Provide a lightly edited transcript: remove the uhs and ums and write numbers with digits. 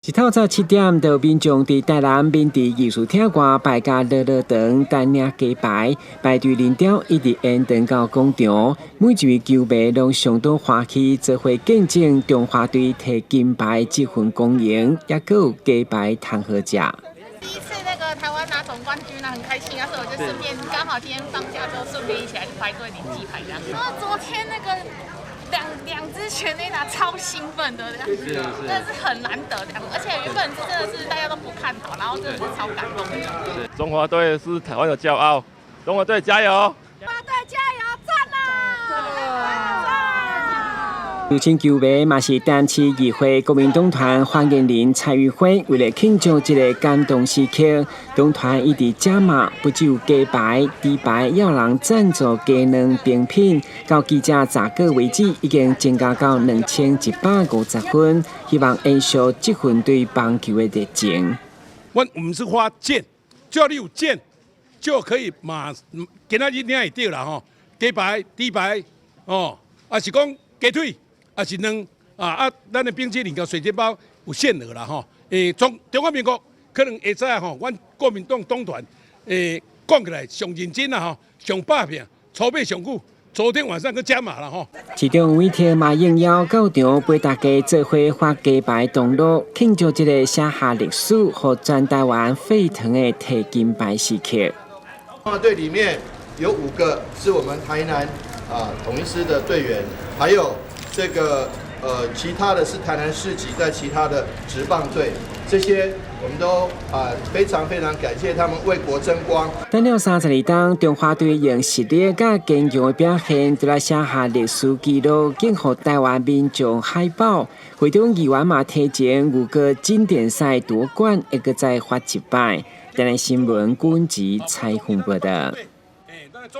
一透早7點，就民眾佇台南明治藝術廳外排甲落落長，等領雞排，排隊人潮一直延長到廣場。每一位球迷攏相當歡喜，做伙見證中華隊提金牌這份光榮，猶閣有雞排通好食。第一次那個台灣拿總冠軍啊，很開心啊，所以我就順便剛好今天放假，就順便一起來排隊領雞排這樣。昨天那個兩支全壘打超興奮的，這樣子，真的是很難得這樣，而且原本真的是大家都不看好，然後真的是超感動的。中華隊是台灣的驕傲，中華隊加油！中華隊加油，讚啦！有親球迷嘛是台南市議會國民黨團發言人蔡玉輝，為了慶祝這个感動時刻，黨團一直加碼，不只有雞排、豬排，也有人贊助雞卵冰品。到記者查稿為止，已經增加到2150份，希望延續這份對棒球的熱情。阮毋是發件，只要你有件，就可以馬今仔日領會著啦吼。雞排、豬排，哦，抑是講雞腿。抑是卵啊啊！咱的冰淇淋佮水煎包有限額啦吼。中華民國可能會知吼，阮國民黨黨團講起來上認真啦吼，上拍拚，籌備上久，昨天晚上閣加碼啦吼。市長委託嘛應邀到場陪大家做伙發雞排同樂，慶祝這个寫下歷史，予全台灣沸騰的提金牌時刻。中華隊裡面有五個是我們台南啊統一獅的隊員，還有這個其他的是台南市籍在其他的職棒隊，這些我們都啊非常非常感謝他們為國爭光。等了32冬，中華隊用實力佮堅強的表現，就來寫下歷史紀錄，敬予台灣民眾海報。會長議員嘛提前預告經典賽奪冠，會閣再發一擺。台南新聞軍籍採訪報道。